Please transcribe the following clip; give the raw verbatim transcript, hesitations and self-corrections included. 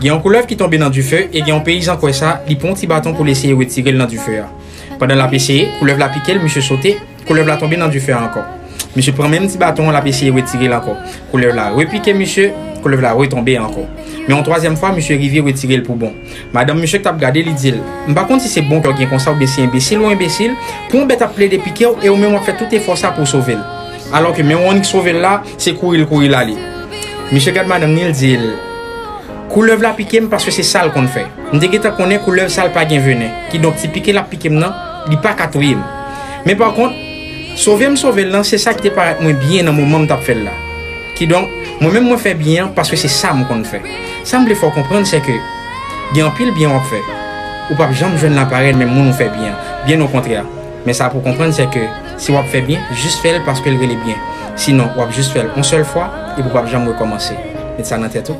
Gen yon koulèv ki tonbe nan dife e gen yon peyizan kwè sa, li pran yon ti baton pou l eseye retire l nan dife a. Pandan l ap eseye, koulèv la pike l, misye sote, koulèv la tonbe nan dife a ankò. Misye pran menm ti baton an, l ap eseye retire l ankò. Koulèv la repike misye, koulèv la retonbe ankò. Men yon twazyèm fwa, misye rive retire l pou bon. Madanm misye k t ap gade, li di l, "M pa konn si se bon kè w gen konsa oubyen se enbesil ou enbesil, pou yon bèt ap plede pike w e ou menm w ap fè tout efò sa pou w sove l. Alò ke men w annik sove l la, se kouri l kouri l ale." Misye gad madanm ni, l di l, "Koulèv la pike m paske se sa l konn fè. M te gentan konnen koulèv sa l pa gen venen. Kidonk ti pike l ap pike m nan, li pa ka touye m. Men pa kont, sove m sove l lan, se sa ki te parèt mwen byen nan moman m t ap fè l la. Kidonk, mwen menm mwen fè byen an paske se sa m konn fè." Sa m vle fè w konprann, se ke gen anpil byen w ap fè, ou p ap janm jwenn laparèy menm moun ou fè byen an. Byen okontrè. Men sa pou w konprann, se ke si w ap fè byen, jis fè l paske l rele byen. Sinon, w ap jis fè l yon sèl fwa, epi w p ap janm rekòmanse. Met sa nan tèt ou.